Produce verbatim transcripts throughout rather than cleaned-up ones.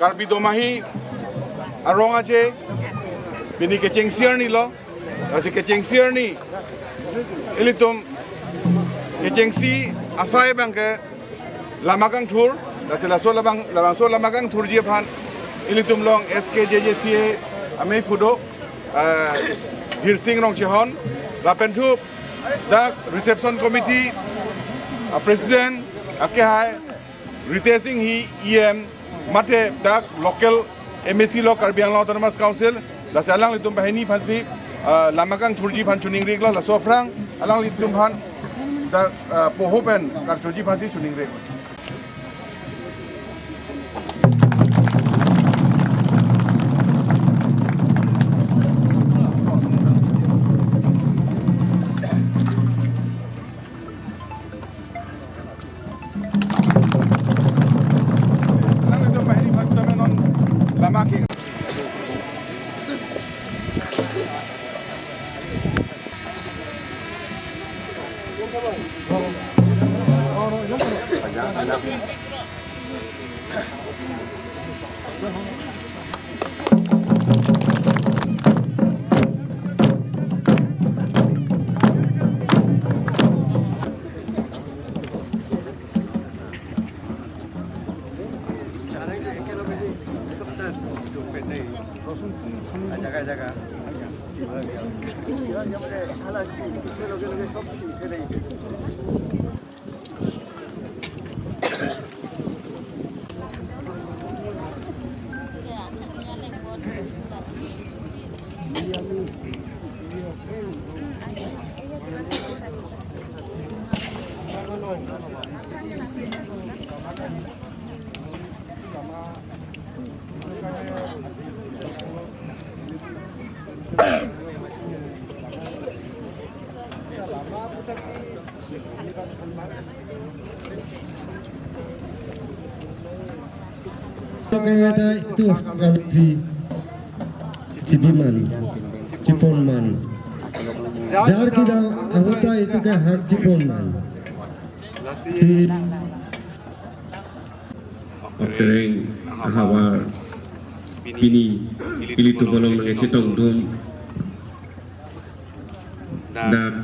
Karbi Domahi arong aje, pini kechengsi arni lo, lasi kechengsi arni, ilitum kechengsi asai abang ke lama kangthur, lasi laso labang, labangso lama kangthurji aphan, ilitum along S K J J C A amei phudo, eh, Hirsing Rongchehon, lapen thu dak reception committee, ah, president, akehai, Ritesh Enghi E M, mate dak local M A C lo Karbi Anglong Autonomous Council, lasi alanglitum banghini aphansi, ah, lama kangthurji aphan choningrilo, laso aphrang alanglitum aphan dak, ah, poho pen kangthurji aphansi choningri. Kangata itu ganti cibiman, ciponman. Jar kita anggota itu ke hak ciponman. Ti Okreng ahavar pini ilitum along nangkachetongdun. Dak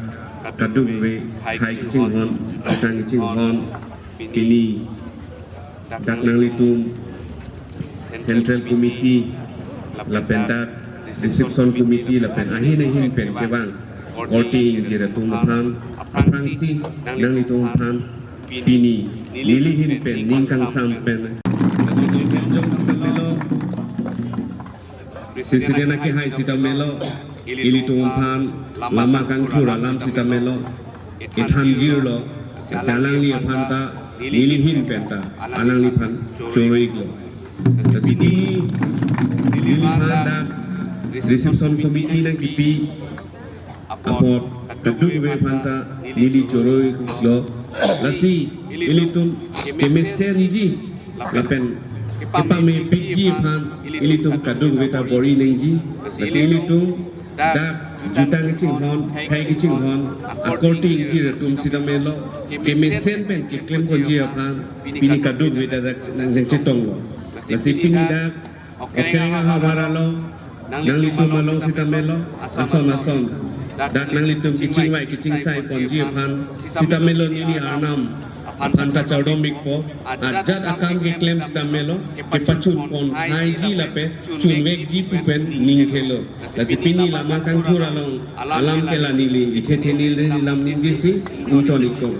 kadokave khei kachinghon, jutang kachinghon, pini dak nanglitum Central Committee lapen dak Reception Committee lapen ahin ahin pen kevang korte ingjir atum aphan, aphrangsi nanglitum aphan pini nelihin pen ning kangsam pen. Lasi jong sitame lo, President akehai sitame lo, ilitum aphan lama kangthur alam sitame lo, ethan jirlo, lasi alangli aphan ta nelihin pen ta alangliphan choro-iklo. Lasi neliphan dak Reception Committee nangkipi apot kadokave aphan ta neli choro-iklo. Lasi ilitum kemesenji lapen kepamepikji aphan ilitum kadokave ta bor-i nangji. Lasi ilitum dak jutang kachinghon, khei kachinghon akorte ingjir atum sitame lo, kemesen pen keklemponji aphan pini kadokave ta dak nangchetonglo. Lasi pini dak Okreng ahavar along, nanglitum along sitame lo, ason ason dak nanglitum kachingvai kachingsai ponji aphan sitame lo, neli arnam aphan ta chardom-ikpo. Ajat akam keklem sitame lo, kepachun pon haiji lapen chunvekji pu pen ningthelo. Lasi pini lama kangthur along alam ke la neli ithe the, neli lam ningjesi ington-ikpo.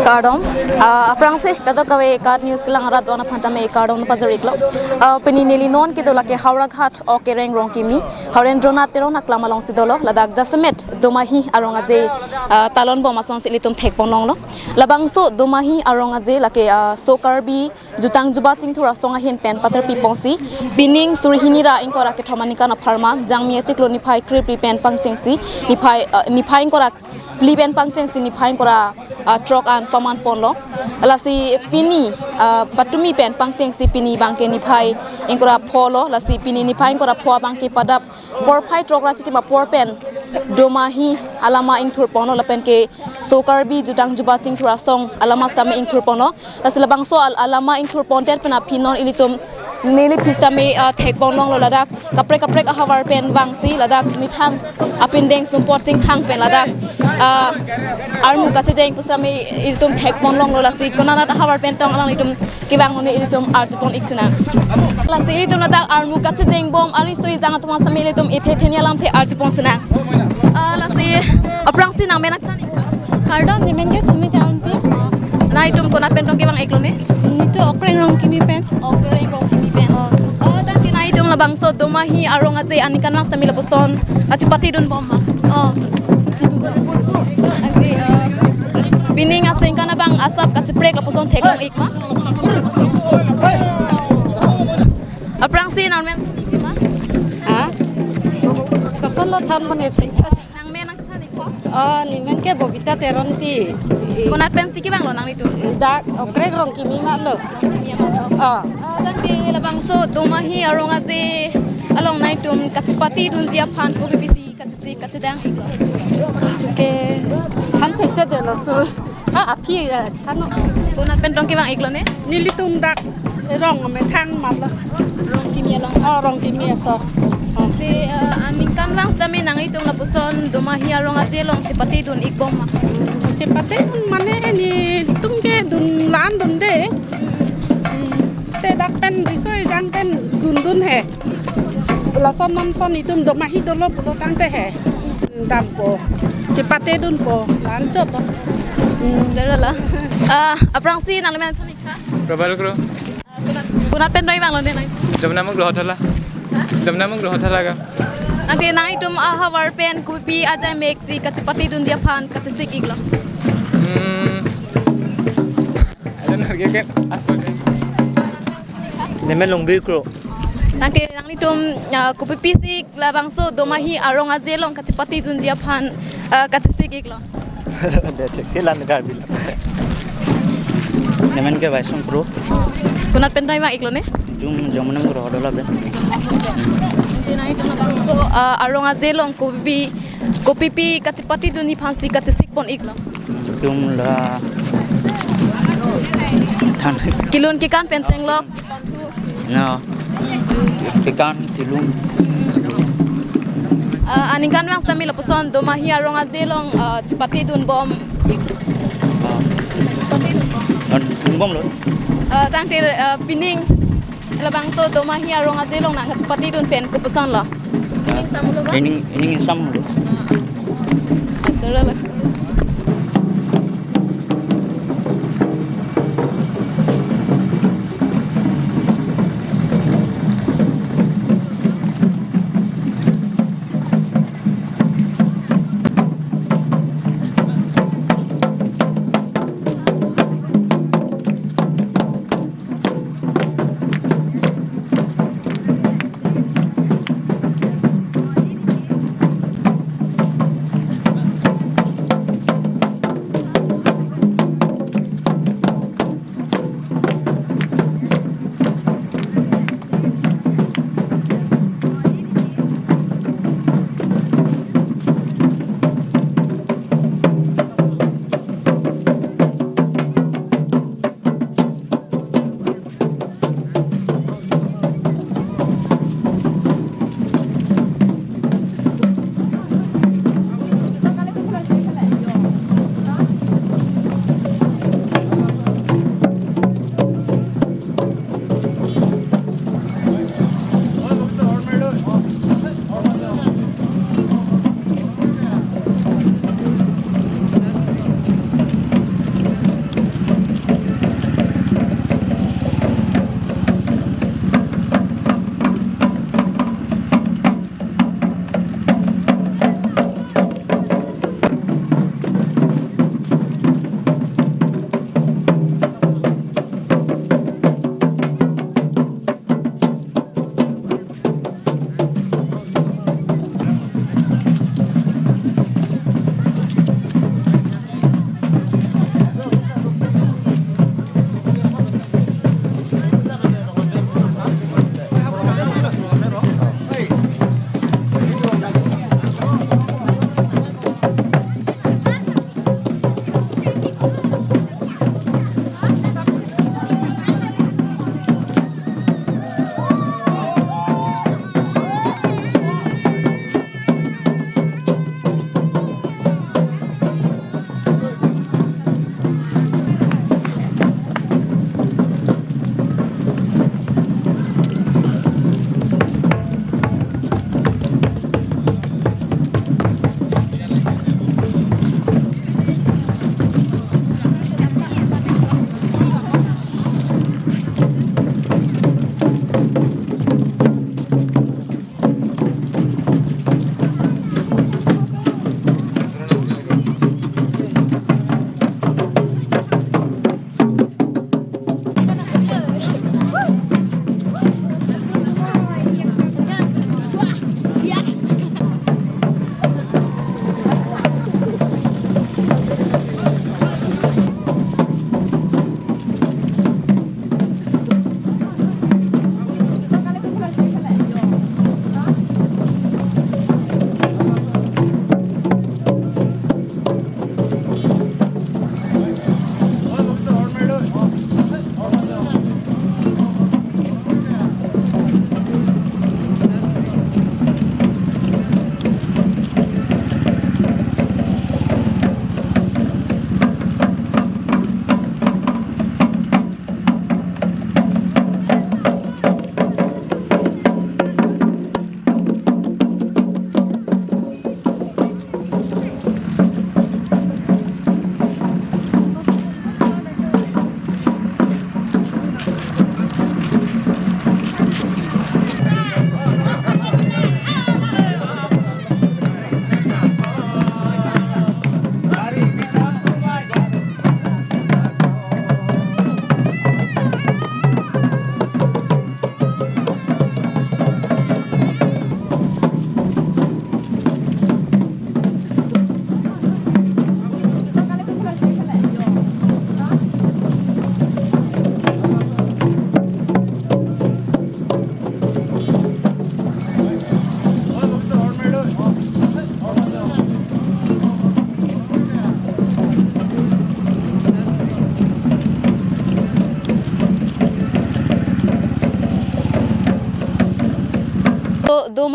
Kardom, ah, aphrangsi kadokave KAT News kelang arat do-an aphan tame kardom pajir-iklo. Ah, pini neli non kedo lake Howraghat Okereng Rongkimi, Horendranath Teron aklam alongsi dolo, ladak jasemet Domahi arong aje, ah, talon bom asonsi ilitum thekponlonglo. Labangso Domahi arong aje lake, ah, Sokarbi Jutang Juba Chingthur asong ahin pen paterpiponsi, pining suri hini ra ingkoi ra kethom aningkan apharman, Jangmi achiklo niphai krepri pen pangchengsi, niphai, ah, niphai ingkoi ra phli pen pangchengsi niphai ingkoi ra, ah, throk an pamanponlo. Lasi pini, ah, patumi pen pangchengsi pini abangke niphai ingkoi ra pholo. Lasi pini niphai ingkoi ra pho abangke padap porphai throk ra chitim apor pen Domahi alama ingthurponlo lapen ke Sokarbi Jutang Juba Chingthur asong alama sitame ingthurponlo. Lasi labangso al-, alama ingthurpondet pen aphi non ilitum neli aphi sitame, ah, thekponlonglo, ladak kaprek kaprek ahavar pen vangsi ladak methang apindeng sumpot chingthang pen ladak, ah, armu kachejeng pu sitame ilitum thekponlonglo. Lasi konat ahavar pen tong alanglitum kevang un-e ilitum arjupon-ik sinang. Lasi ilitum ladak armu kachejeng bom ari sui jang atum sitame ilitum ithe theni alamthe arjupon sinang. Ah, lasi aphrangsi nangmen nangchethan-ik? Kardom, nemen ke Sumi Teronpi. Nangtum konat pen tong kevang-iklo ne? Nelitum Okereng Rongkimi pen. Okereng Rongkimi pen. Oh. Oh, tangte nangtum labangso Domahi arong aje aningkanvang sitame lapuson, ah, chepatedun bom ma? Oh. Tangte, ah, pining asengkan abang asap kacheprek lapuson theklong-ik ma? Aphrangsi nangmen nangchethan-ik ma? Ha? Kosonlo than pon ethek tha. Nangmen nangchethan-ikpo? Oh, nemen ke Bobita Teronpi. Konat pensi kevanglo nanglitum? Dak Okereng Rongkimi ma lo. Oh. Oh, tangte labangso Domahi arong aje along nangtum kachepatedunji aphan kopipisi kachesik kachedang-iklo? Ke than thekthedetlo sur. Ha, aphi, eh, than-o. Konat pen tong kevang-iklo ne? Nelitum dak rong amethang ma lo. Rongkimi along. Oh, Rongkimi aso. Oh. Te, eh, aningkanvang sitame nanglitum lapuson Domahi arong aje along chepatedun-ik bom ma? Chepatedun mane nelitum ke dun la-an dunde. Hmm. Te dak pen riso ejang pen dundun he. Lason non son itum Domahi dolo pulo tangte he. Dampo. Chepatedunpo. La-anchot lo. Hmm. Jera la. Ah, aphrangsi nangmen nangchethan-ik tha? Prabal Kro. Ah, konat, konat pen doi vanglo ne nang? Jamuna Muklo Hothala. Ha? Jamuna Muklo Hothala ka. Tangte nangtum ahavar pen kopi ajai meksi kachepatedunji aphan kachesik-iklo? Hmm. I don't know, you can ask for it. Nemen Longbir Kro. Tangte nanglitum, ah, kopipisi labangso Domahi arong aje along kachepatedunji aphan, ah, kachesik-iklo? Dei, dei, ke la-an Karbi lo. Nemen ke Baisong Kro. Konat pen doi vang-iklo ne? Netum Jamuna Muklo Hothala pen. Tangte nanglitum labangso, ah, arong aje along kopi, kopipi kachepatedunji aphansi kachesikpon-iklo? Netum la than. Kelun kekan pen chenglok. No. Kekan kelun. Ah, aningkanvang sitame lapuson Domahi arong aje along, ah, chepatedun bom. Chepatedun bom. Ah, dun bomlo. Ah, tangte, ah, pining labangso Domahi arong aje along nangkachepatedun pen kopuson lo? Ining samlo ba? Ining, ining samlo. Ah, ah. Jera la.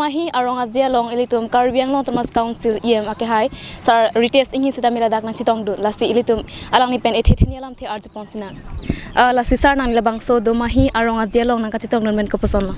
Domahi arong aje along ilitum Karbi Anglong Autonomous Council E M akehai Sir Ritesh Enghi sitame ladak nangchetongdun, lasi ilitum alangli pen ethe theni alamthe arjupon sinang. Ah, lasi sir, nangli labangso Domahi arong aje along nangkachetongdun pen koposonlo?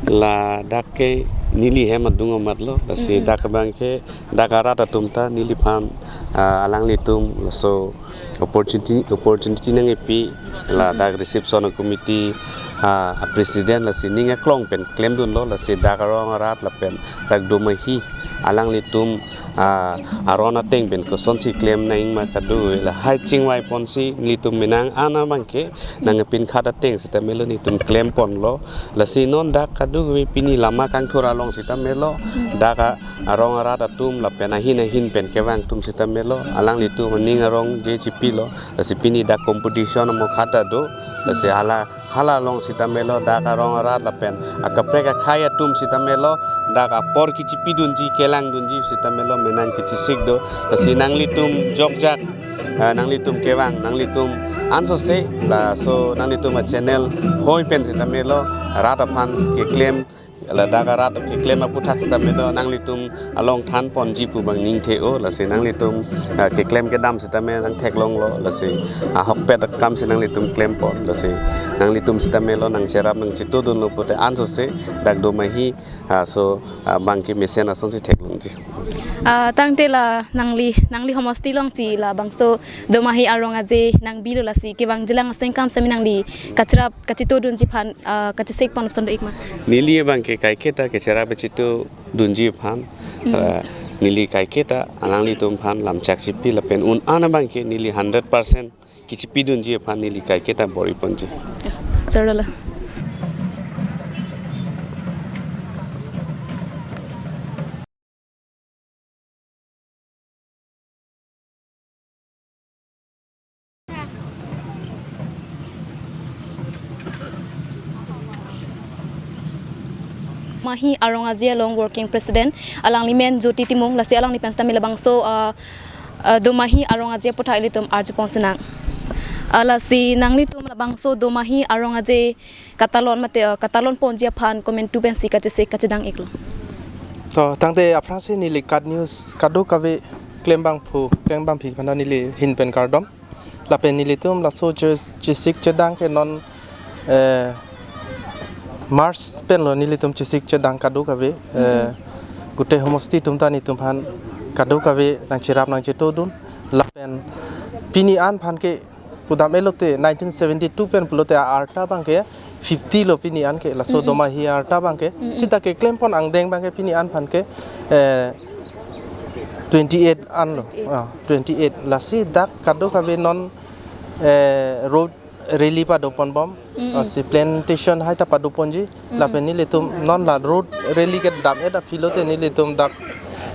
Ladak ke neli hem adung amat lo, lasi Mm-mm. dak abang ke dak arat atum ta neliphan, ah, alanglitum laso opportunity, opportunity nangkepi, la Mhm. dak reception committee, ah, president, lasi ning aklong pen klemdunlo, lasi dak arong arat lapen dak Domahi alanglitum, ah, aron ateng pen kosonsi klem nangma kadokave lahai chingvai ponsi nelitum menang an abang ke nangpin khat ateng sitame lo nelitum klemponlo, lasi non dak kadokave pini lama kangthur along sitame lo, dak a- arong arat atum lapen ahin ahin pen kevang atum sitame lo, alanglitum aning arong je chipilo, lasi pini dak competition amo khat ta do, lasi hala hala along sitame lo, dak arong arat lapen akaprek akhei atum sitame lo, dak apor kechipidunji kelangdunji sitame lo, menang kechesik do, lasi nanglitum jokjak, eh, nanglitum kevang, nanglitum ansose, laso nanglitum a channel hoi pen sitame lo, rat aphan keklem, ladak arat keklem aputhak sitame lo, nanglitum along thanponji pu bang ningthe-o, lasi nanglitum, ah, keklem kedam sitame nangtheklonglo, lasi, ah, ahokpet akamsi nanglitum klempon, lasi nanglitum sitame lo nangcherap nangchetodunlo pute ansose dak Domahi, ah, so, ah, bang ke mesen asonsi theklongji. Ah, tangte la nangli, nangli homosti alongsi labangso Domahi arong aje nangbilo, lasi kevangjilang asengkam sitame nangli kacherap kachetodunji aphan, ah, kachesikpon lapuson do-ikma? Neli abang ke kaiketa kacherap kachetodunji aphan, Mm. ah, neli kaiketa alanglitum aphan lamchak chipi lapen un an abang ke neli hundred percent kechipidunji aphan neli kaiketa bor-iponji. Chorolo. Domahi arong aje along working president, alangli men Jyoti Timung, lasi alangli pen sitame labangso, ah, ah, Domahi arong aje aputhak ilitum arjupon sinang. Ah, lasi nanglitum labangso Domahi arong aje katalon mate, ah, katalonponji aphan komantu pensi kachesik kachedang-iklo? To, tangte aphrangsi neli KAT News kadokave klembangphu, klembangpi aphan ta neli ahin pen kardom. Lapen nelitum laso che-, chesik chedang ke non, eh, March pen lo nelitum chesik chedang kadokave, eh, Mm-hmm. gutei homosti atum ta nelitum aphan kadokave nangcherap nangchetodun. Lapen pini an aphan ke pudam-et lote nineteen seventy-two pen pulote arta abang ke fifty lo pini an ke, laso Mm-mm. Domahi arta abang ke. Mm-mm. Sita keklempon angdeng abang ke pini an aphan ke, eh, twenty-eight an lo. Twenty-eight. Ah, twenty-eight. Lasi dak kadokave non, eh, road rally padoponbom. Mm-mm. Ah, si plantation hai ta padoponji. Mm-mm. Lapen nelitum non la road rally kedam-et aphi lote nelitum dak,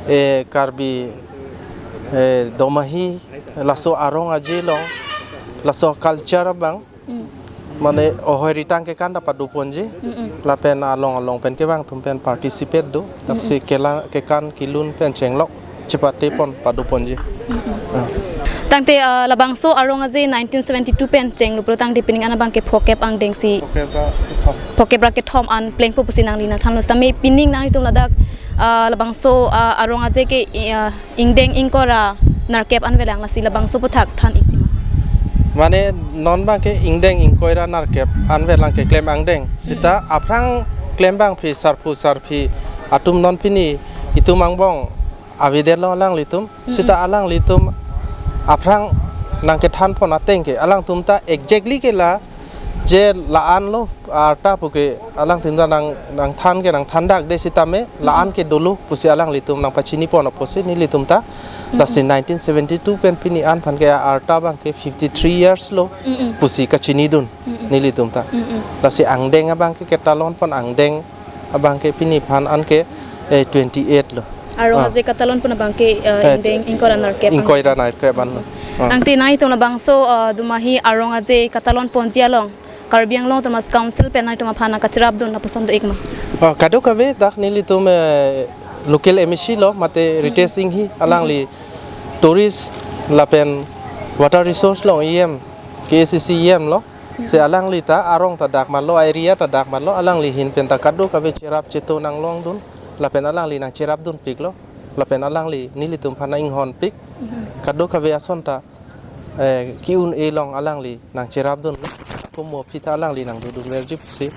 eh, Karbi, eh, Domahi, laso arong aje along, laso culture abang, Mm. mane ohoi ritang kekan ta padoponji, Mm-mm. lapen along along pen kevang atum pen participate do, Mm-mm. taksi kela-, kekan kelun pen chenglok chepatepon padoponji. Mm-mm. Ah. Tangte, ah, labangso arong aje nineteen seventy-two pen chenglo pulo tangte pining an abang ke phokep angdengsi, Phokep ra kethom. phokep ra kethom an plengpo pusi nangli nangthanlo sitame pining nanglitum ladak, ah, labangso, ah, arong aje ke, ah, ingdeng ingkoi ra nerkep anvelang, lasi labangso aputhak than-ikjima? Mane non abang ke ingdeng ingkoi ra nerkep anvelang keklem angdeng. Sita Mm-mm. aphrang klembangpi sarpo sarpi atum non pini itum angbong avedetlo alanglitum. Mm-mm. Sita alanglitum aphrang nangkethanpon ateng ke alangtum ta exactly ke la je la-an lo arta pu ke alangtum ta nang, nangthan ke nangthandakde sitame la-an Mm-mm. ke dolo pusi alanglitum nangpachinipon apotsi nelitum ta. Mm-mm. Lasi nineteen seventy-two pen pini an aphan ke arta abang ke fifty-three years lo Mm-mm. pusi kachinidun Mm-mm. nelitum ta. Mm-mm. Lasi angdeng abang ke ketalonpon angdeng abang ke pini aphan an ke, eh, twenty-eight lo. Arong Ah. aje katalonpon abang ke, eh, Eh, ingdeng ingkoi ra nerkep an. ingkoi ra nerkep an lo. Ah. Tangte nanglitum labangso, eh, Domahi arong aje katalonponji along Karbi Anglong Autonomous Council pen nanglitum aphan nangkacherapdun lapuson do-ikma? Ah, kadokave dak nelitum, eh, local M A C lo mate Mm. Ritesh Enghi alangli Mm. tourist lapen water resource along E M, K A C C E M lo. Si alangli ta arong ta dak matlo, area ta dak matlo, alangli ahin pen ta kadokave cherap cheto nanglongdun. lapen alangli nangcherapdunpiklo, lapen alangli nelitum aphan nang-inghonpik, kadokave ason ta, eh, ki-un-e along alangli nangcherapdunlo, komo aphi ta alangli nangdodunverji pusi,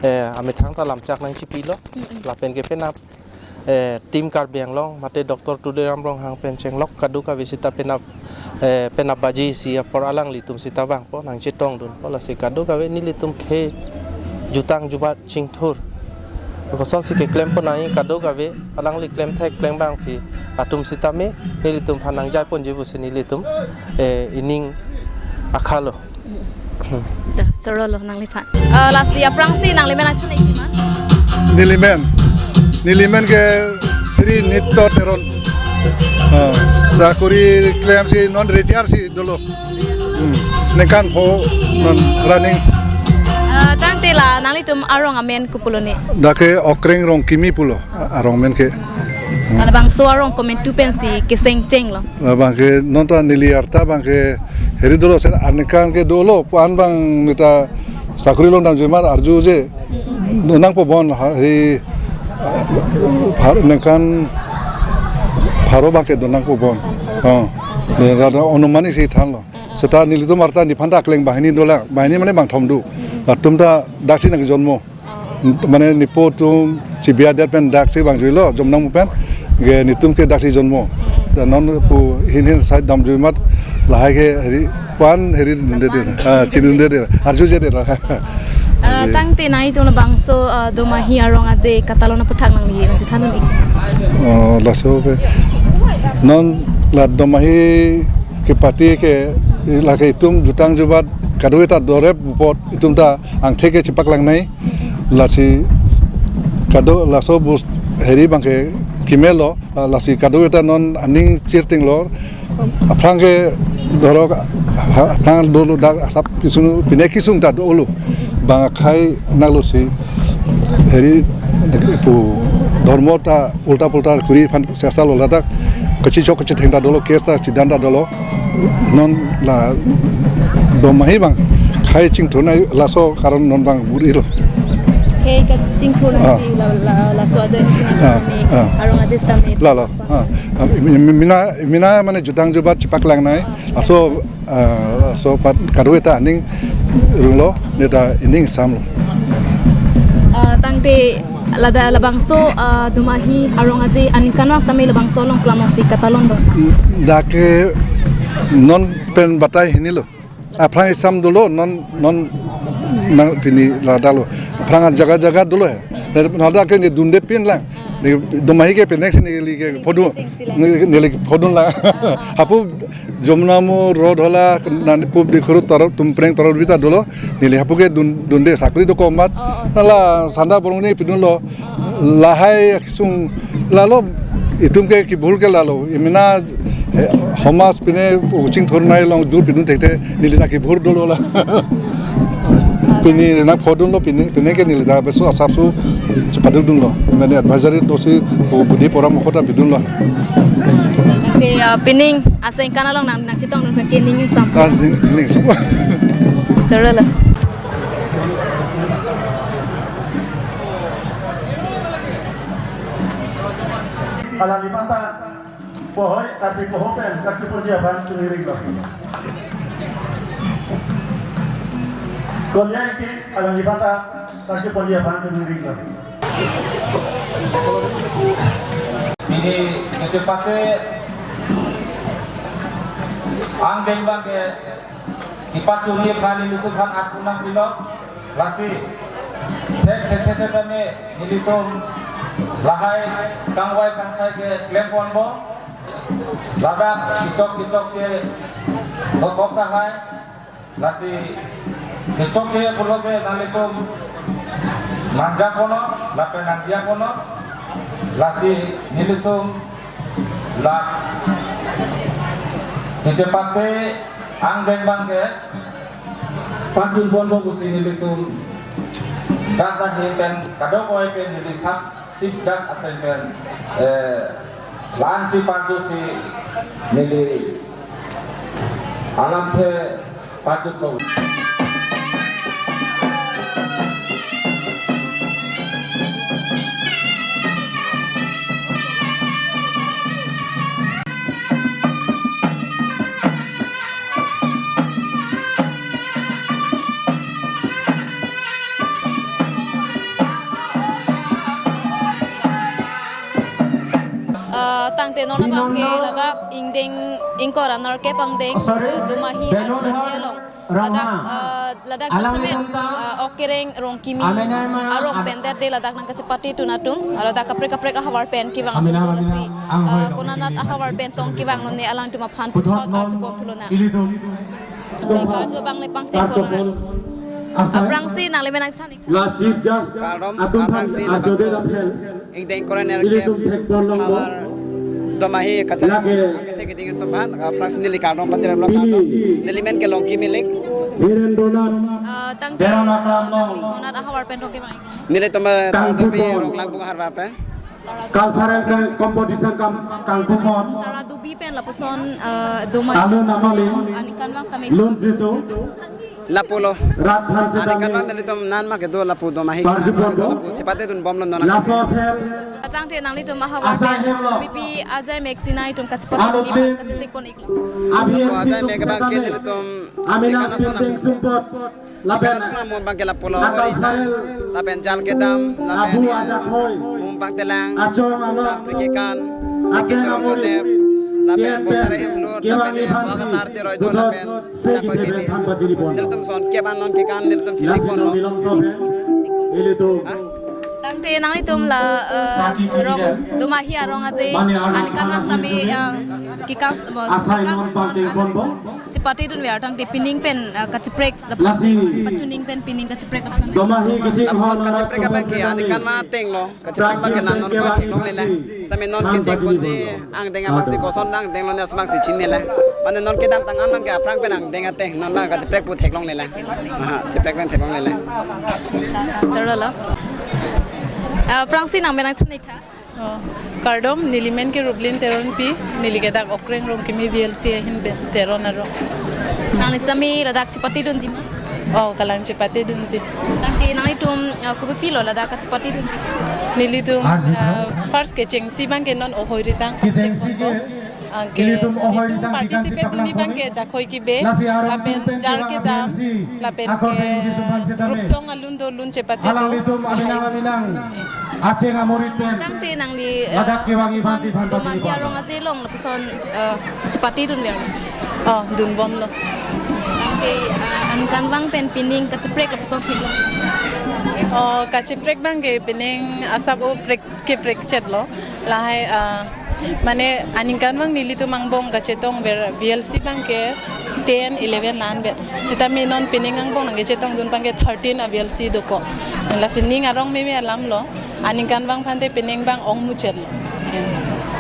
eh, amethang ta lamchak nangchipilo, lapen ke penap, eh, Team Karbi Anglong, mate Doctor Tuliram Ronghang pen chenglok kadokave sita penap, eh, penap baji isi apor alanglitum sita vangpo, nangchetongdunpo, lasi kadokave nelitum khei jutang jubat chingthur. Kosonsi keklempo nangji kadokave, alangli klemthek klembangpi atum sitame nelitum aphan nangjaiponji pusi nelitum, eh, ining akhalo. Ta, chorolo nangliphan. Eh, lasi aphrangsi nanglimen ason nangji ma? Nelimen. Nelimen ke Sri Nitya Teron. Ah, sakori klemsi non retire si dolo. Hmm. Ningkan pho non running. Eh, tangte la nanglitum arong amen kopulo ne? Dak ke Okreng Rongkimi pulo, arong amen ke. Labangso arong komantu pensi keseng chenglo? Labang ke non ta neli arta abang ke heri dolo, sir, aningkan ke dolo, pu-an abang neta sakori along damjui mar arjuje. Donangpo bon, ha, heri, phar-, ningkan pharo abang ke donangpo bon. Oh. Ne ra, ra, onumanik si thanlo. Seta nelitum arta nephan ta akleng banghini dolang. Banghini mane bangthom do. Latum ta daksi nangjonmo. Mane nepo atum chibiadet pen daksi vangjuilo, jomnang pen. Ke netum ke daksi jonmo. Dan non pu hin hin side damjui mat lahai ke heri pu-an heri dunde de. Ah, chidunde de. Arjuje de la. Ah, tangte nangtum labangso, ah, Domahi arong aje katalon aphuthak nangli nangchethandun ikji. Oh, laso ke. Non la Domahi kepati ke, lake itum jutang jubat kadokave ta dorep apot itum ta angthek ke chepaklangji. Lasi kado laso bus heri abang ke kimelo, la-, lasi kadokave ta non aning chirtinglo, aphrang ke dorok, ha, aphrang dolo dak asap kesung, pine kesung ta dolo. Bang akhai nanglo si heri pu dhormo ta ulta pulta kuri aphan sesta lo ladak. Kachichok kachitheng ta dolo, case ta chidan ta dolo. Non la Domahi abang khei chingthurnei laso karon non abang bur-ilo. Khei kachingthurnei. Ah. Ji la, la, laso ajoine sitame, ah, ah, arong aje sitame. Lalo. Ah. Ah, mi-, mi-, mena, mena mane jutang jubat chepaklangnei. Laso, ah, laso apot kadokave ta aning runglo, neta ining samlo. Ah, tangte ladak labangso, ah, Domahi arong aje aningkanvang sitame labangso along klamo si katalon do? Dak ke non pen batai hinilo. Aphrang isam dolo, non, non nang pini ladak lo. Aphrang jaga jaga dolo he. Ladak ke ne dunde pinlang. Ne Domahi ke penek si neli ke phodun. Ne, neli phodunlang. Hapu Jamuna Road hala, nani pub di khuru tor, Tumpreng tor bita dolo. Neli hapu ke dun, dunde sakori do komat. Oh, oh. Hala Sanda Borong ne pidunlo. Lahai kesung lalo itum ke kibur ke lalo. Imina, eh, homas pine uchingthurnei along jur pidun thekte neli ta kibur dolo la. Pini nangphodunlo pini, pini ke neli ta beso asapso chepadukdunlo. Mane advisory dosi o budi poram khota pidunlo. Te, ah, pining asengkan along nang, nangchetongdun pen ke ning sam. Ah, ning, ning sam. Chorolo. Alangli mata pohoi kati poho pen kati poji aphan chungiring lo. Kolia iki alangli mata kati poji aphan chungiring lo. Pini kechepate angdeng abang ke kepachunji aphan nelitum aphan akunam pilo, lasi thek thek thek setame nelitum lahai kangvai kangsai ke klemponbom, ladak kechok kechokche dokok tahai, lasi kechokche pulote nanglitum nangjaponnon lapen nangdiyaponnon, lasi nelitum la kechepate angdeng abang ke pachunponbom pusi nelitum judge ahin pen kadokave pen neli sub chief judge ateng pen, eh, la-ansi parjusi neli alamthe pachunpo. Tangte non abang ke ladak ingdeng ingkoi ra nerkep angdeng, oh, sorry, Domahi Belon Arong Hajar along. Rong ladak, ha. Eh, ladak alang jasemet, itum ta, eh, Okereng Rongkimi amena ma arong pen det de ladak nangkachepatedun atum, ladak kaprek kaprek ahavar pen kevang atum, amena, amena, lasi, ang hoi eh, dong konanat kachini ahavar pen tong kevang lone alangtum aphan puthot puthot non arjupon thu lonang. Ilitum. Lasi karju abang le pangcheng karju pon. Asai. Aphrangsi nanglimen nangchethan ik tha. La Chief Justice kardom, atum aphan aphrangsi arjode laso aphan ingdeng ingkoi ra nerkep ilitum thekpon longpo. Havar Domahi kacharli lake kethek keding atum aphan, aphrangsi neli kardom patirlo, pini kardom. Nelimen ke Longki Milik. Hirendranath. Ah, tangte Teron aklam long. Konat ahavar pen tong kevang ik? Nelitum, eh, Kangpokpi Ronglang Bunga ahavar pen. Cultural competition kam Kangpokpi. Tara Dubi pen lapuson, eh, Domahi. Alo namali. Aningkanvang tame. Lun Jitu. Lapulo. Rat aphan setame. Aningkanvang nelitum nan ma kedo lapu Domahi. Arjupon do. Lapu chepatedun bomlo non. Laso aphan. Tangte nanglitum ahavar pen. Asai hemlo. Pipi ajai mek si nangtum kachepate. Ano pini din. Kachesik pon iklo. Abhi lapu ajai mek abang ke setame. Nelitum. Amena ikan aso na. Pindeng sumpot. Lapen ikan aso na mum abang ke lapulo. Nakal Orisa. Sarel. Lapen Jal Kedam. Lapen abu ajak hoi. Mum abang telang. Achong ano. Samprike kan. Acheng amuri. Lapen chen pen. Bosare hemlur. Kevang lapen iphan si. Bosar cheroi do. Puthot lapen. Se kithe pen than pachini pon. Nelitum son kevang non kekan nelitum chesik pon. Lasi non lo. Nilom so pen. Ilitum. Ha? Tangte nanglitum la, eh, sakhi rong kiri. Domahi arong aje. Mane arong aningkanvang tame, eh, kekan, asai kekan non pangcheng pon bo. Chepatedun ver tangte pining pen, eh, kacheprek lapuson. Lasi. Pachuning pen pining kacheprek lapuson. Domahi kaching ho nara kacheprek abang ke tumon aningkanvang ateng lo. Kacheprek abang ke la non pangcheng longle la. Sitame non kecheng ponji angdeng abang si koson angdeng lo ne asomang si chinine la. Mane non kedamtang an abang ke aphrang pen angdeng ateng non abang kacheprek pu theklongle la. Aha, cheprek pen theklongle la. Chorolo. Ah, aphrangsi nangmen nangchethan ik tha. Oh, kardom, nelimen ke Rublin Teronpi, neli ke dak Okreng Rongkimi V L C ahin pen Teron arong. Nangli sitame ladak chepatedunji ma? Oh, kalang chepatedunji. Tangte nanglitum, eh, kopipilo ladak kachepatedunji? Nelitum, eh, first kechengsi abang ke non ohoi ritang. Kechengsi ke, ah, ke ilitum ohoi ilitum ritang, kikan si participate dun-i abang ke jakoi kibe. Lasi arong lapen pen jar kevang kedam, apensi lapen akor ke dengji tum aphan setame. Rupsong alun do lun chepate. Alanglitum aminang aminang acheng amuri pen. Tangte nangli, eh, ladak kevang iphan si than pachini pon. Domahi arong aje along lapuson, eh, chepatedun ver. Oh, dunbomlo. Tangte, eh, aningkanvang pen pining kacheprek lapuson theklong. Oh, kacheprek abang ke pining asap o prek keprekchetlo. Lahai, ah, mane aningkanvang nelitum angbong kachetong ver V L C abang ke ten, eleven la-an vet. Sitame non pining angbong nangkachetongdun abang ke thirteen a-V L C dokok. Lasi ning arong meme alamlo. Aningkanvang aphante pining abang ongmuchetlo.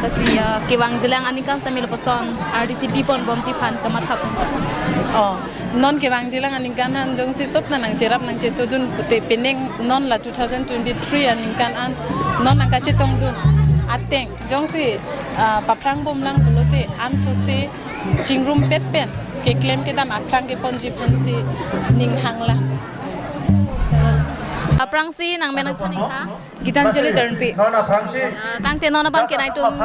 Lasi, ah, kevangjilang aningkan sitame lapuson ardi chipi ponbomji aphan kamatha pon. Oh. Non kevangjilang aningkan aphan jongsi sop ta nangcherap nangchetudun pute pining non la two thousand twenty-three aningkan an non nangkachetongdun ateng jongsi, ah, paphrang bomlang pulote ansose chingrumpet pen keklem kedam aphrang keponji aphansi ning hanglang. Aphrangsi nangmen nangchethan ik tha? Gitanjali Teronpi. Non aphrangsi. Ah, tangte non abang ke nangtum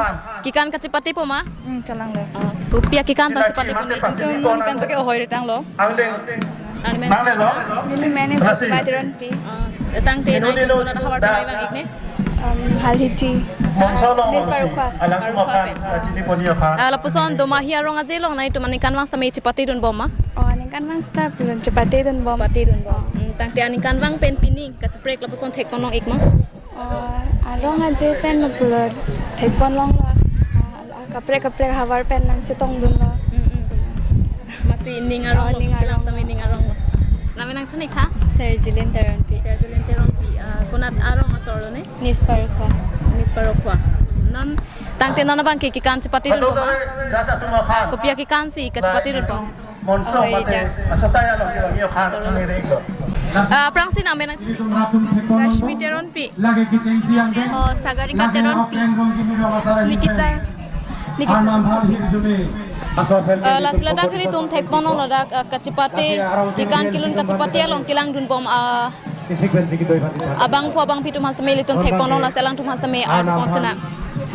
kekan kachepate po ma? Hmm, chelanglo. Ah, kopi akekan ta chepate po ni? Itum non kekan to ke ohoi ritanglo. Angdeng. Nangli men? Nanglelo. Neli men Pratipa Teronpi. Ah, tangte nangtum konat ahavar pen kevang ik ne? Um, Halhiti. Mongso along Nis Parokwa. Alangtum Parokwa aphan, pen. Pachini pon-i aphan. Ah, lapuson Domahi arong aje along nangtum aningkanvang sitame chepatedun bom ma? Oh, aningkanvang sita pulo chepatedun bom. Chepatedun bom. Hmm, tangte aningkanvang pen pining kacheprek lapuson thekponlong ik ma? Oh, arong aje pen pulo thekponlonglo. Ah, kaprek kaprek ahavar pen nangchetongdunlo. Mm, mm. Masi ning arong. Oh, lo, ning arong. Kelang tame ning arong lo. Nangmen nangchethan ik tha? Sergilin Teronpi. Sergilin Teronpi, ah, konat arong asor lo ne? Nis Parokwa. Nis Parokwa. Non tangte non abang ke kekan chepatedun bom ma? Kopi akekan si kachepatedun bom? Mongso mate asotaya lo kilo nio phan chunirek lo. Ah, aphrangsi nangmen nang? Rashmi Teronpi. Lagi kechengsi angdeng. Oh, Sagarika Teronpi. Nikita. Nikita. Anam phan hirjume. Ah, lasi ladak ilitum thekponlong ladak, ah, kachepate, kekan kelun kachepate along kelangdun bom, ah, abangphu abangphi atum aphan sitame ilitum thekponlong lasi alangtum aphan sitame arjupon sinang.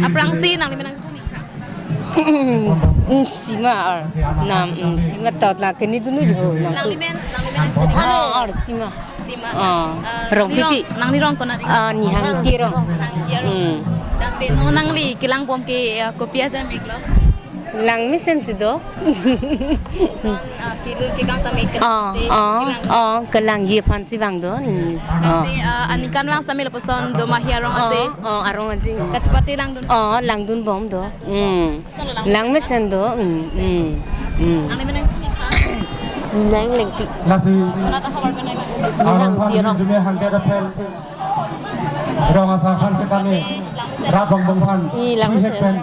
Aphrangsi nangli men nang? Mm, sima ar. Nam, mm, sima tot la keni dunu jo. Nangli men, nangli men. Ah, ar sima. Sima. Ah, ah, rong neli rong, pipi. Nangli rong konat? Ah, Nihang Terong. Nihang Terong. Mm. Tangte non nangli kelang bom ke, ah, kopi ajat mek lo? Langmesen si do. Non, ah, kelun kekang tame ke Oh, tangte oh, kelang. Oh, kelangji aphan si vang do. Hmm. Oh. Tangte, ah, aningkanvang tame lapuson do ma hi arong aje. Oh, oh, arong aje. Kachepate langdun. Oh, langdun bom do. Hmm. Lapuson lo lang. Langmesen do. Hmm, hmm, hmm. Ang nemen nang Nang Lengpi. Lasi Konat ahavar benai ma? Arong aphan tirong. Jumi hangke dapel. Rong asar aphan setame. Rat rongbong aphan. Ni langmesen. Thihek pen.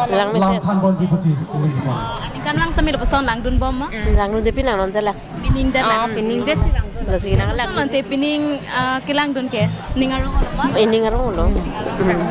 Langmesen. Langthan ponji pusi suri di pon. Ah, aningkanvang tame lapuson langdun bom ma? Langdunde, pinang non tela. Pining de Ah, lang. Pining de si langdun. Lasi nang lang. Lapuson non te pining, ah, kelangdun ke. Ning arong lo ma? Eh, ning arong lo. Hmm.